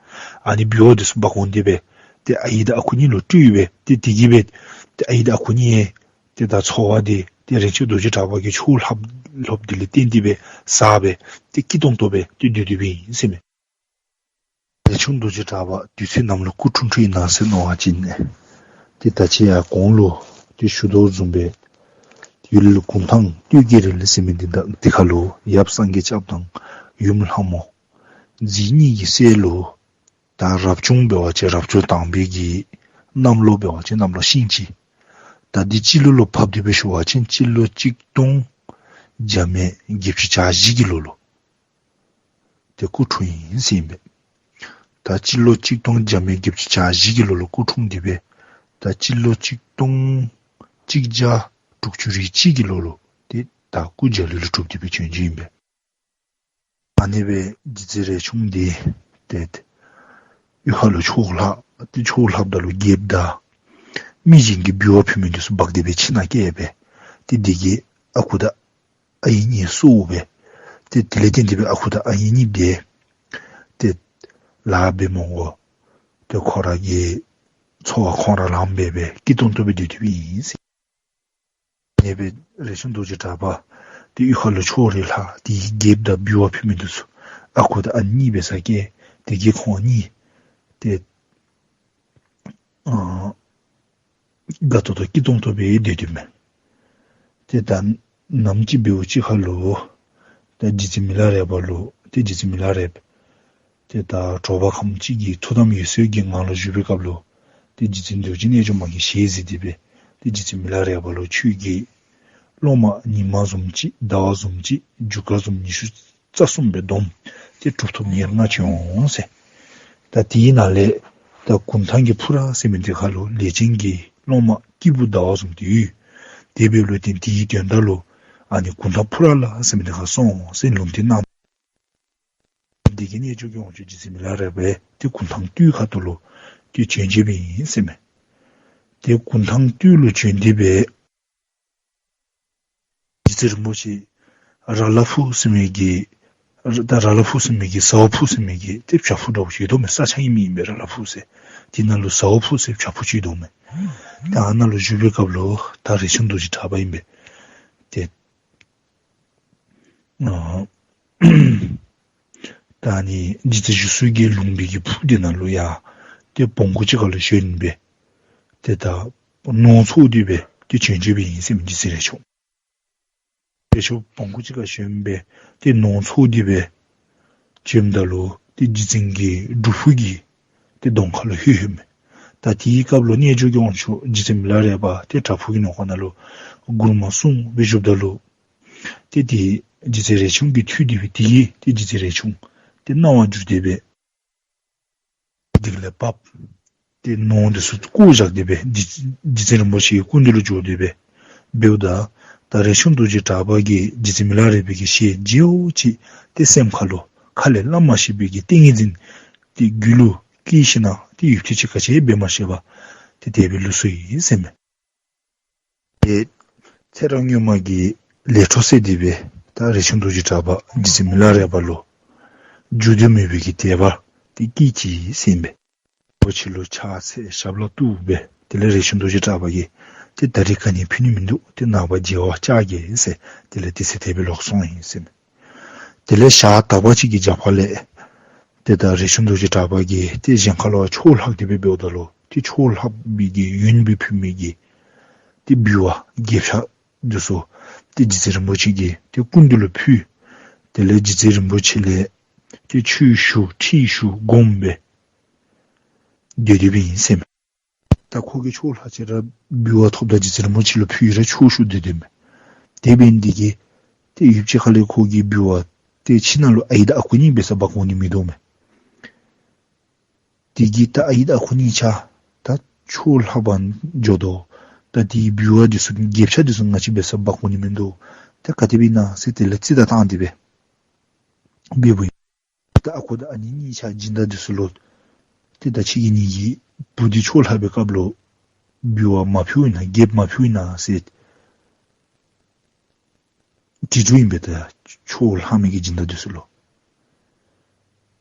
ཨ་ནི་འབུལ་བ་འདི་ཚུ་འབག་འོང་སྟེ་སྦེ་ཏེ་ཨའི་དང་ཨ་ཁུ་གཉིས་ལུ་སྤྲོད་སྦེ་ཏེ་དེ་གིས་སྦེ་ཏེ་ཨའི་དང་ཨ་ཁུ་གཉིས་ཏེ་ད་འཚོ་བ་འདི་ཏེ་རས་ཆུང་རྡོ་རྗེ་གྲགས་པ་གིས་ཕྱོགས་ལྷག་ལྷགཔ་འདི་ལས་བརྟེན་ཏེ་སྦེ་བཟའ་སྦེ་ཏེ་སྐྱིད་ཏོང་ཏོ་སྦེ་ཏེ་སྡོད་སྡོདཔ་ཨིན་ཟེར་ཨིན་མས། རས་ཆུང་རྡོ་རྗེ་གྲགས་པ་དུས་ཚོད་ནམ་ལུ་སྐུ་འཁྲུངས་འཁྲུངསམ་ཨིན་ན་ཟེར་མནོ་བ་ཅིན་ཏེ་ད་ཅི་ཡང་གོང་ལུ་ཏེ་ཞུ་དོ་བཟུམ་སྦེ་ཡུལ་གུང་ཐང་སྟོད་ཀྱི་རི་ལ་ཟེར་མི་འདི་དང་འདི་ཁ་ལུ་ཡབ་སངས་རྒྱས་སྐྱབས་དང་ཡུམ་ལྷ་མོ་རྗེ་གཉིས་ཀྱི་སྲས་ལུ་ད་རབ་བྱུང་འབད་བ་ཅིན་རབ་བྱུང་དང་པའི་གི་གནམ་ལོ་འབད་བ་ཅིན་གནམ་ལོ་ཤིང་བྱི། ད་འདི་སྤྱི་ལོ་ལུ་ཕབ་སྟེ་སྦེ་ཞུ་བ་ཅིན་སྤྱི་ལོ་གཅིག་སྟོང་བརྒྱ་མེད་བརྒྱད་ཅུ་གྱ་བཞི་གི་ལོ་ལུ་ཏེ་སྐུ་འཁྲུངས་ཡི་ཟེར་ཨིན་པས། ད་སྤྱི་ལོ་གཅིག་སྟོང་བརྒྱ་མེད་བརྒྱད་ཅུ་གྱ་བཞི་གི་ལོ་ལུ་སྐུ་འཁྲུངས་ཏེ་སྦེ་ད་སྤྱི་ལོ་གཅིག་སྟོང་གཅིག་བརྒྱ་དྲུག་ཅུ་རེ་གཅིག་གི་ལོ་ལུ་ཏེ་ད་སྐུ་འཇའ་ལུས་ལུ་གྲུབ་སྟེ་སྦེ་བྱོན་བྱོནམ་ཨིན་པས། ཨ་ནི་སྦེ་རྗེ་བཙུན་རས་ཆུང་འདི་ཏེ་གཡུས་ཁ་ལུ་ཕྱོགས་ལྷག་ཏེ་ཕྱོགས་ལྷགཔ་ད་ལུ་རྒྱལཔོ་དང་མི་གཞན་གྱིས་འབུལ་བ་ཕུལ་མི་འདི་ཚུ་འབག་སྟེ་སྦེ་ཁྱིམ་ནང་བསྐྱལ་སྦེ་ཏེ་འདི་གིས་ཨ་ཁུ་དང་ཨའི་གཉིས་གསོ་སྦེ་ཏེ་དེ་ལས་བརྟེན་ཏེ་སྦེ་ཨ་ཁུ་དང་ཨའི་གཉིས་འདི་ཏེ་ལཱ་འབད་མ་དགོ། ཏེ་ཁོ་ར་གི་འཚོ་བ་ཁོང་ར་ལངམ་སྦེ་སྦེ་སྐྱིད་ཏོང་ཏོ་སྦེ་སྡོད་སྡོདཔ་ཨིན་ཟེར། ཨ་ནི་སྦེ་རས་ཆུང་རྡོ་རྗེ་གྲགས་པ་ཏེ་གཡུས་ཁ་ལུ་ཕྱོགས་རེ་ལྷག་ཏེ་རྒྱལཔོ་དང་འབུལ་བ་ཕུལ་མི་འདི་ཚུ་ཨ་ཁུ་དང་ཨ་ནེ་གཉིས་འབད་ས་ཅིག་དེ་གིས་ཁོང་གཉིས་ཏེ་ཨ་དགའ་ཏོག་ཏོ་སྐྱིད་ཏོང་ཏོ་སྦེ་སྡོད་སྡོདཔ་མས། ཏེ་ད་ནམ་ཅིག་འབདཝ་ཅིག་ཁ་ལུ་ཏེ་རྗེ་བཙུན་མི་ལ་རས་པ་ལུ་ཏེ་རྗེ་བཙུན་མི་ལ་རས་པ་ཏེ་ད་དྲོ་པ་ཁམས་ཅིག་གི་ཐུགས་དམ་འོད་གསལ་གྱི་ངང་ལུ་བཞུགས་པའི་སྐབས་ལུ་ཏེ་རྗེ་བཙུན་རྡོ་རྗེ་རྣལ་འབྱོར་མ་གིས་ཞལ་གཟིགས་ཏེ་སྦེ་ཏེ་རྗེ་བཙུན་མི་ལ་རས་པ་ལུ་ཁྱོད་ཀྱི་སློབ་མ་ཉིན་མ་བཟུམ་ཅིག་ཟླ་བ་བཟུམ་ཅིག་རྒྱུ་སྐར་བཟུམ་ཉི་ཤུ་རྩ་གསུམ་སྦེ་བསྡོམས་ཏེ་གྲུབ་ཐོབ་ཉེར་ལྔ་བྱོན་འོང་ཟེར། ད་དེའི་ནང་ལས་ད་གུང་ཐང་གི་ཕུ་ར་ཟེར་མི་འདི་ཁ་ལུ་ལས་ཅན་གྱི་སློབ་མ་སྐྱེས་བུ་ཟླ་བ་བཟུམ་ཅིག་ཡོད། དེ་འབདཝ་ལུ་བརྟེན་དེའི་དོན་དག་ལུ་ཨ་ནི་གུང་ཐང་ཕུ་ར་ལ་ཟེར་མི་འདི་ཁར་སོང་ཟེར་ལུང་བསྟན་གནང་། དེ་གི་རྣལ་འབྱོར་གྱི་དབང་ཕྱུག་རྗེ་བཙུན་མི་ལ་རས་པ་ཏེ་གུང་ཐང་སྟོད་ཁ་ཐུག་ལུ་ཏེ་བྱོན་བྱོནམ་ཨིན་ཟེར་མས། ཏེ་གུང་ཐང་སྟོད་ལུ་བྱོན་ཏེ་སྦེ་རྗེ་བཙུན་རིན་པོ་ཆེ་ར་ལ་ཕུག་ཟེར་མི་གི་ད་ར་ལ་ཕུག་ཟེར་མི་གི་ཟ་འོག་ཕུག་ཟེར་མི་གི་ཏེ་བྱག་ཕུག་འདྲཝ་ཅིག་ཡོདཔ་མས། ས་ཆ་ཨིན་མི་ཨིན་པས་ར་ལ་ཕུག་ཟེར། དེ་ནང་ལུ་ཟ་འོག་ཕུག་ཟེར་བྱག་ཕུག་ཅིག་ཡོདཔ་མས། ད་ཨ་ནཱ་ལུ་བཞུགས་པའི་སྐབས་ལུ་ད་རས་ཆུང་རྡོ་རྗེ་གྲགས་པ་ཨིན་པས། ཏེ་ཨ་ད་ཨ་ནི་རྗེ་བཙུན་བཞུགས་སའི་གི་ལུང་པའི་གི་ཕུག་དེ་ནང་ལུ་ཡང་ཏེ་བོང་ཀུ་ཅིག་ཁར་ལུ་ཞོན་སྦེ་ཏེ་ད་ནོར་འཚོ་སྟེ་སྦེ་ཏེ་བྱོན་བྱོནམ་ཨིན་ཟེར་མས། རྗེ་བཙུན་རས་ཆུང་རས་ཆུང་བོང་ཀུ་ཅིག་ཁར་ཞོན་སྦེ་ཏེ་ནོར་འཚོ་སྟེ་སྦེ་བྱོནམ་ད་ལུ་ཏེ་རྗེ་བཙུན་གྱི་སྒྲུབ་ཕུག་གི་ཏེ་གདོང་ཁ་ལུ་ལྷོད་ལྷོདཔ་མས། ད་དེའི་སྐབས་ལུ་རྣལ་འབྱོར་གྱི་དབང་ཕྱུག་རྗེ་བཙུན་མི་ལ་རས་པ་ཏེ་བྲག་ཕུག་གི་ནང་ཁོག་ནང་ལུ་མགུར་མ་གསུངས་སྦེ་བཞུགསཔ་ད་ལུ་ཏེ་དེ་རྗེ་བཙུན་རས་ཆུང་གིས་ཐོས་ཏེ་སྦེ་དེ་གིས་ཏེ་རྗེ་བཙུན་རས་ཆུང་ཏེ་སྣང་བ་འགྱུར་ཏེ་སྦེ་དེ་ལས་བབས་ཏེ་ནོར་འདི་ཚུ་བཀོ་བཞག་སྟེ་སྦེ་རྗེ་རྗེ་བཙུན་རིན་པོ་ཆེའི་སྐུ་མདུན་ལུ་འགྱོ་སྟེ་སྦེ་འབདཝ་ད་ད་རས་ཆུང་རྡོ་རྗེ་གྲགས་པ་གིས་རྗེ་བཙུན་མི་ལ་རས་པའི་གི་ཞལ་མཇལཝ་ཅིག་ཏེ་སེམས་ཁ་ལུ་ཁ་ལས་སླབ་མ་ཤེས་པའི་གི་ཏིང་ངེ་འཛིན་ཏེ་རྒྱུད་ལུ་སྐྱེས་ཞིནམ་ཏེ་ཡུདཔ་ཐེངས་ཅིག་ག་ཅི་འབད་མ་ཤེས་པར་ཏེ་དེ་སྦེ་ལུས་སོ་ཡི་ཟེར་མས། ཏེ་ཚེ་རབས་སྔོན་མ་གི་ལས་འཕྲོ་སད་དེ་སྦེ་ད་རས་ཆུང་རྡོ་རྗེ་གྲགས་པ་རྗེ་བཙུན་མི་ལ་རས་པ་ལུ་རྒྱུ་དུ་མེད་པའི་གི་དད་པ་ཏེ་སྐྱེས་ཅི་ཟེར་ཨིན་པས། རིན་པོ་ཆེ་ལུ་ཕྱག་འཚལ་ཞབས་ལ་གཏུགས་སྦེ་དེ་ལས་རས་ཆུང་རྡོ་རྗེ་གྲགས་པ་གིས་ཏེ་ད་རིས་ག་ནི་ཕུལ་ནི་མིན་འདུག། ཏེ་ནངས་པ་མཇལ་བར་བཅར་གེ་ཟེར་དེ་ལས་དེ་ཚེ་དེ་སྦེ་ལོག་སོང་ཡི་ཟེར་མས། དེ་ལས་ཞག་དག་པ་ཅིག་གི་རྒྱབ་ཁ་ལས་ཏེ་ད་རས་ཆུང་རྡོ་རྗེ་གྲགས་པ་གིས་ཏེ་གཞན་ཁ་ལུ་ཕྱོགས་ལྷག་སྟེ་སྦེ་འབདཝ་ད་ལུ་ཏེ་ཕྱོགས་ལྷག་པའི་གི་ཡོན་སྦེ་ཕུལ་མི་གི་ཏེ་འབུལ་བ་དགེ་ཕྱག་འདི་ཚུ་ཏེ་རྗེ་བཙུན་རིན་པོ་ཆེ་གི་ཏེ་སྐུ་མདུན་ལུ་ཕུལ། དེ་ལས་རྗེ་བཙུན་རིན་པོ་ཆེ་ལས་ཏེ་ཆོས་ཞུ་ཁྲིད་ཞུ་སྒོམ་སྦེ་སྡོད་སྡོདཔ་ཨིན་ཟེར་མས། ད་ཁོ་གིས་ཕྱོགས་ལྷག་ཅིག་ར་འབུལ་བ་ཐོབ་ད་རྗེ་བཙུན་རིན་པོ་ཆེ་ལུ་ཕུལ་ར་ཆོས་ཞུ་སྡོད་སྡོདཔ་མས། དེ་འབད་ནི་འདི་གིས་ཏེ་ཡུདཔ་ཅིག་ཁ་ལས་ཁོ་གིས་འབུལ་བ་ཏེ་ཁྱིམ་ནང་ལུ་ཨའི་དང་ཨ་ཁུ་གཉིས་འབད་ས་འབག་འོང་ནི་མིན་འདུག་མས། དེ་གིས་ད་ཨའི་དང་ཨ་ཁུ་གཉིས་ཆ་ད་ཕྱོགས་ལྷག་པར་འགྱོ་དོ། ད་དེའི་འབུལ་བ་འདི་ཚུ་དགེ་ཕྱག་འདི་ཚུ་ང་བཅས་འབད་ས་འབག་འོང་ནི་མིན་འདུག། ད་ག་དེ་སྦེ་ཨིན་ན་ཟེར་དེ་ལས་རྩིས་ད་བཏང་སྟེ་སྦེ་འབདཝ་ཨིན། ད་ཨ་ཁུ་དང་ཨ་ནེ་གཉིས་ཆ་སྦྱིན་བདག་འདི་ཚུ་ལུ་ཏེ་ད་ཁྱེད་ཀྱི་གཉིས་ཀྱི་བུ་འདི་ཕྱོགས་ལྷག་པའི་སྐབས་ལུ་འབུལ་བ་མ་ཕུལཝ་ཨིན་ན་དགེ་བ་མ་ཕུལཝ་ཨིན་ན་ཟེར་དྲི་དོ་ཨིན་པས། ད་ཕྱོགས་ལྷག་མི་གི་སྦྱིན་བདག་འདི་ཚུ་ལུ་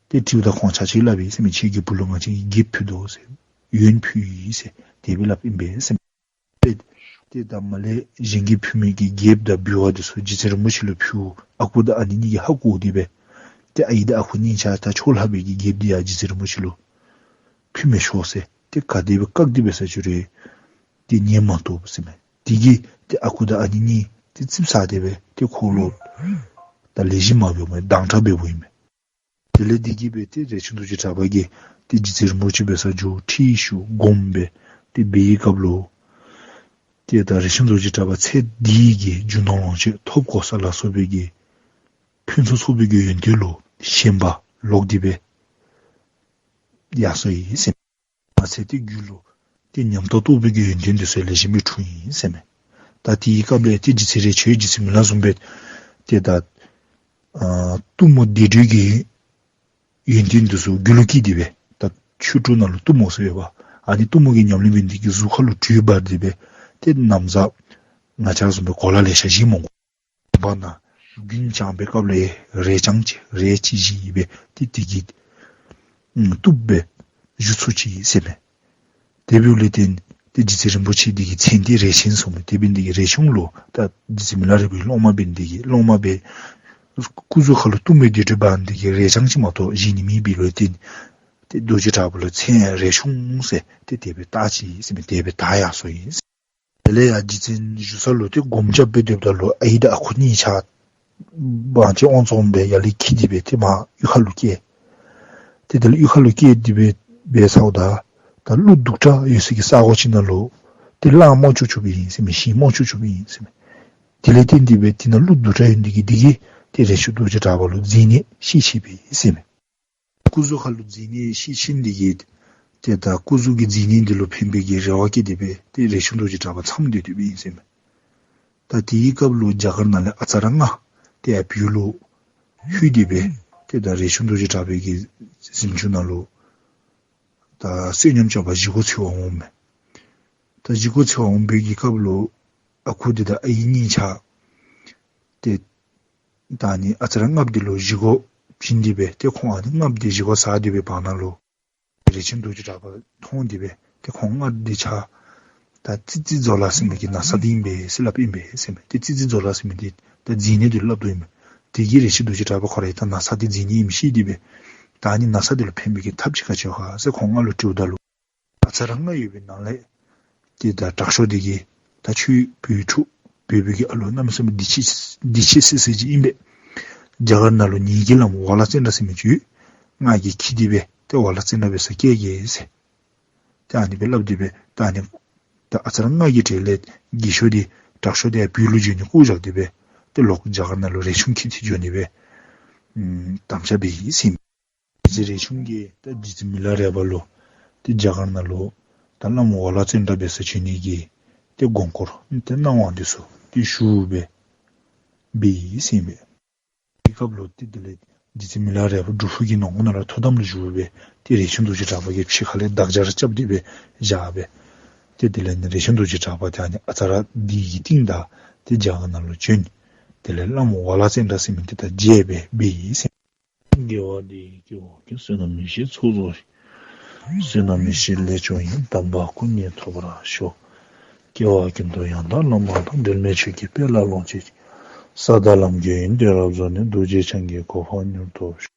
ཏེ་དྲིཝ་ད་ཁོང་ཆ་ཁྱབ་སླབ་ཡི་ཟེར་མས། ཁྱེད་ཀྱི་བུ་ལུ་ང་བཅས་ཀྱིས་དགེ་བ་ཕུལ་དོ་ཟེར་ཡོན་ཕུལ་ཡི་ཟེར་དེ་སྦེ་སླབ་ཨིན་པས་ཟེར་མས། ཏེ་ད་མ་ལས་གཞན་གྱིས་ཕུལ་མི་གི་དགེ་བ་དང་འབུལ་བ་འདི་ཚུ་རྗེ་བཙུན་རིན་པོ་ཆེ་ལུ་ཕུལ། ཨ་ཁུ་དང་ཨ་ནེ་གཉིས་ཀྱིས་ཧ་གོ་སྟེ་སྦེ་ ཏེ་ཨའི་དང་ཨ་ཁུ་གཉིས་ཆ་ད་ཕྱོགས་ལྷག་པའི་གི་རྒྱལཔོ་འདི་ཡང་རྗེ་བཙུན་རིན་པོ་ཆེ་ལུ་ཕུལ་མི་ཆོག་ཟེར་ཏེ་ག་དེ་སྦེ་བཀག་སྟེ་འབད་ས་ཅིག་རུང་ཏེ་ཉན་མ་བཏུབ་ཟེར་མས། དེ་གིས་ཏེ་ཨ་ཁུ་དང་ཨ་ནེ་གཉིས་ཏེ་ཙིགཔ་ཟ་སྟེ་སྦེ་ཏེ་ཁོ་ལུ་ད་ལེགས་ཤོམ་མ་འབདཝ་མས། སྡང་དགྲ་འབདཝ་ཨིན་མས། དེ་ལས་དེ་གིས་སྦེ་ཏེ་རས་ཆུང་རྡོ་རྗེ་གྲགས་པ་གིས་ཏེ་རྗེ་བཙུན་རིན་པོ་ཆེ་འབད་ས་ཅིག་རུང་ཁྲིད་ཞུ་སྒོམ་སྦེ་ཏེ་འབད་བའི་སྐབས་ལུ་ཏེ་ད་རས་ཆུང་རྡོ་རྗེ་གྲགས་པ་ཚེ་འདི་གི་རྒྱུ་ནོར་ལོངས་སྤྱོད་ཐོབ་གོ་ས་ལ་སོགས་པའི་གི་ཕུན་སུམ་ཚོགས་པའི་གི་ཡོན་ཏན་ལུ་ཞེན་པ་ལོག་སྟེ་སྦེ་ཡར་སོ་ཡི་ཟེར་མས། མ་ཚད་ཏེ་རྒྱུད་ལུ་ཏེ་ཉམས་རྟོགས་རྟོགས་པའི་གི་ཡོན་ཏན་འདི་ཚུ་ལེགས་ཤོམ་སྦེ་འཁྲུངས་ཡི་ཟེར་མས། ད་དེའི་སྐབས་ལས་ཏེ་རྗེ་བཙུན་རས་ཆུང་རྗེ་བཙུན་མི་ལ་བཟུམ་སྦེ་ཏེ་ད་ཨ་གཏུམ་མོ་བདེ་དྲོད་ཀྱི་ཡོན་ཏན་འདི་ཚུ་རྒྱུད་ལུ་སྐྱེས་ཏེ་སྦེ་ད་ཆོས་དྲུག་ནང་ལུ་གཏུམ་མོ་ཟེར་བ་ཨ་ནི་གཏུམ་མོ་གི་ཉམས་ལེན་འབད་ནི་དེ་གིས་གཟུགས་ཁ་ལུ་དྲོད་འབར་ཏེ་སྦེ་ཏེ་ན་བཟའ་ང་བཅས་བཟུམ་སྦེ་གོ་ལ་ལེ་ཤ་བཞེས་མི་དགོ། བར་ན་རྒྱུན་བསྐྱངས་པའི་སྐབས་ལས་རས་རྐྱང་ཅིག་རས་ཅིག་བཞེས་སྦེ་ཏེ་དེ་གིས་ཨམ་བཏུབ་སྦེ་བཞུགས་ཚུགས་ཅི་ཟེར་མས། དེ་འབདཝ་ལས་བརྟེན་ཏེ་རྗེ་བཙུན་རིན་པོ་ཆེ་འདི་གི་མཚན་འདི་རས་ཆེན་ཟེར་མས། དེ་འབད་ནི་དེ་གིས་རས་ཆུང་ལུ་ད་རྗེ་བཙུན་མི་ལ་རས་པའི་སློབ་མ་འབད་ནི་དེ་གིས་སློབ་མ་སྦེ་སྐུ་གཟུགས་ཁ་ལུ་གཏུམ་མོའི་བདེ་དྲོད་འབར་ནི་དེ་གིས་རས་རྐྱང་ཅིག་མ་གཏོགས་བཞེས་ནི་མེད་པའི་ལུགས་བརྟེན་ཏེ་རྡོ་རྗེ་གྲགས་པ་ལུ་མཚན་རས་ཆུང་ཟེར་ཏེ་དེ་སྦེ་བཏགས་ཅི་ཟེར་མས། དེ་སྦེ་བཏགས་ཡར་སོ་ཡི། དེ་ལས་ཡར་རྗེ་བཙུན་བཞུགས་ས་ལུ་ཏེ་སྒོམ་རྐྱབ་སྦེ་སྡོདཔ་ད་ལུ་ཨའི་དང་ཨ་ཁུ་གཉིས་ཆ་དབང་ཆེན་དབང་རྫོངཔ་སྦེ་ཡར་ལས་འཁྱིད་དེ་སྦེ་ཏེ་མར་གཡུས་ཁ་ལུ་བསྐྱལ། ཏེ་དེ་ལས་གཡུས་ཁ་ལུ་བསྐྱལ་ཏེ་སྦེ་འབད་ཚརཝ་ད་ད་ཀླུ་གདུག་དྲགས་ཡོད་ས་གི་ས་གོ་ཅིག་ནང་ལུ་ཏེ་གླང་རྨོ་བཅུག་བཅུགཔ་ཨིན་ཟེར་མས། ཞིང་རྨོ་བཅུག་བཅུགཔ་ཨིན་ཟེར་མས། དེ་ལས་བརྟེན་ཏེ་སྦེ་དེ་ནང་ཀླུ་གདུག་དྲགས་ཡོད་ནི་དེ་གིས་དེ་གིས་ཏེ་རས་ཆུང་རྡོ་རྗེ་གྲགས་པ་ལུ་མཛེ་ནད་བཤལ་ཆི་པས་ཟེར་མས། སྐུ་གཟུགས་ཁ་ལུ་མཛེ་ནད་བཤལ་ཆི་ནི་དེ་གིས་ཏེ་ད་སྐུ་གཟུགས་ཀྱི་མཛེ་ནད་འདི་ལུ་ཕན་པའི་གི་རེ་བ་བསྐྱེད་དེ་སྦེ་ཏེ་རས་ཆུང་རྡོ་རྗེ་གྲགས་པ་མཚམས་སྡོད་སྡོདཔ་ཨིན་ཟེར་མས། ད་དེའི་སྐབས་ལུ་རྒྱ་གར་ནང་ལས་ཨ་ཙ་ར་ལྔ་ཏེ་ཡར་བོད་ལུ་ལྷོད་དེ་སྦེ་ཏེ་ད་རས་ཆུང་རྡོ་རྗེ་གྲགས་པའི་གི་གཟིམ་ཆུང་ནང་ལུ་ད་བསོད་སྙོམས་རྐྱབ་པར་བཞེས་སྒོ་འཚོལ་བར་འོངམ་མས། ད་བཞེས་སྒོ་འཚོལ་བར་འོང་བའི་གི་སྐབས་ལུ་ཨ་ཁུ་འདི་དང་ཨའི་གཉིས་ཆ་ཏེ་ད་ཨ་ནི་ཨ་ཙ་ར་ལྔ་པོ་འདི་ལུ་བཞེས་སྒོ་བྱིན་ཏེ་སྦེ་ཏེ་ཁོང་ཨ་ནི་ལྔ་པོ་འདི་བཞེས་སྒོ་ཟ་སྡོད་པའི་བར་ན་ལུ་རས་ཆུང་རྡོ་རྗེ་གྲགས་པ་མཐོང་སྟེ་སྦེ་ཏེ་ཁོང་ལྔ་པོ་འདི་ཆ་ད་ཙི་ཙི་ཛོ་ལ་ཟེར་མི་གི་ན་ཚ་འདི་ཨིན་པས་ཟེར་སླབ་ཨིན་པས་ཟེར་མས། ཏེ་ཙི་ཙི་ཛོ་ལ་ཟེར་མི་འདི་ད་མཛེ་ནད་འདི་སླབ་དོ་ཨིན་མས། དེ་གིས་རས་ཆུང་རྡོ་རྗེ་གྲགས་པ་ཁོ་ར་ད་ན་ཚ་འདི་མཛེ་ནད་ཨིནམ་ཤེས་ཏེ་སྦེ་ད་ཨ་ནི་ན་ཚ་འདི་ལུ་ཕན་པའི་གི་ཐབས་ཅིག་ག་ཅི་ཡོད་ག་ཟེར་ཁོང་ལྔ་ལུ་དྲིཝ་ད་ལུ་ཨ་ཙ་ར་ལྔ་ཡོད་པའི་ནང་ལས་ཏེ་ད་དྲག་ཤོས་འདི་གིས་ད་ཁྱོད་བོད་ཕྲུག་བོད་པའི་གི་ཨ་ལོ་གནམ་མེད་ས་མེད་བདེ་སྐྱིད་བདེ་སྐྱིད་སི་སི་ཅིག་ཨིན་པས། རྒྱ་གར་ནང་ལུ་ངེ་གི་བླམ་ཝ་ལ་ཙན་དྲ་ཟེར་མི་ཅིག་ཡོད། ང་གིས་འཁྱིད་དེ་སྦེ་ཏེ་ཝ་ལ་ཙན་དྲ་འབད་སར་བསྐྱལ་གེ་ཟེར། ཏེ་ཨ་ནི་སྦེ་སླབ་སྟེ་སྦེ་ད་ཨ་ནི་ད་ཨ་ཙ་ར་ལྔ་གི་གྲས་ལས་རྒས་ཤོས་འདི་དྲག་ཤོས་འདི་ཡར་བོད་ལུ་འགྱོ་ནི་བཀོ་བཞག་སྟེ་སྦེ་ཏེ་ལོག་རྒྱ་གར་ནང་ལུ་རས་ཆུང་འཁྱིད་དེ་འགྱོ་ནི་སྦེ་ཨམ་དམ་བཅའ་འབད་ཡི་ཟེར་ཨིན་མས། རྗེ་བཙུན་རས་ཆུང་གིས་ད་རྗེ་བཙུན་མི་ལ་རས་པ་ལུ་ཏེ་རྒྱ་གར་ནང་ལུ་ད་བླམ་ཝ་ལ་ཙན་དྲ་འབད་སར་འགྱོ་ནི་གི་ཏེ་དགོངས་སྐོར་ཏེ་གནང་བ་འདི་ཚུ་ཏེ་ཞུ་སྦེ་འབད་ཡི་ཟེར་ཨིན་པས། དེའི་སྐབས་ལུ་ཏེ་དེ་ལས་རྗེ་བཙུན་མི་ལ་རས་པ་སྒྲུབ་ཕུག་གི་ནང་ཁོག་ནང་ལུ་ཐུགས་དམ་ལུ་བཞུགས་སྦེ་ཏེ་རས་ཆུང་རྡོ་རྗེ་གྲགས་པ་གིས་ཕྱི་ཁ་ལས་འདག་སྦྱར་རྐྱབ་སྟེ་སྦེ་བཞག་སྦེ་ཏེ་དེ་ལས་ནི་རས་ཆུང་རྡོ་རྗེ་གྲགས་པ་ཏེ་ཨ་ནི་ཨ་ཙ་ར་འདི་གི་རྟིང་བདའ་སྟེ་རྒྱ་གར་ནང་ལུ་བྱོན། དེ་ལས་བླམ་ཝ་ལ་ཙན་དྲ་ཟེར་མི་འདི་དང་མཇལ་སྦེ་འབད་ཡི་ཟེར་ཨིན་མས། དགེ་བ་འདི་ཡིས་སྐྱེ་བོ་ཀུན། བསོད་ནམས་ཡེ་ཤེས་ཚོགས་རྫོགས་ཤིང་། བསོད་ནམས་ཡེ་ཤེས་ལས་བྱུང་བའི། དམ་པ་སྐུ་གཉིས་ཐོབ་པར་ཤོག། སྐྱེ་བ་ཀུན་ཏུ་ཡང་དག་བླ་མ་དང་། འབྲལ་མེད་ཆོས་ཀྱི་དཔལ་ལ་ལོངས་སྤྱོད་ཅིང་། ས་དང་ལམ་གྱི་ཡོན་ཏན་རབ་རྫོགས་ནས། རྡོ་རྗེ་འཆང་གི་གོ་འཕང་མྱུར་ཐོབ་ཤོག།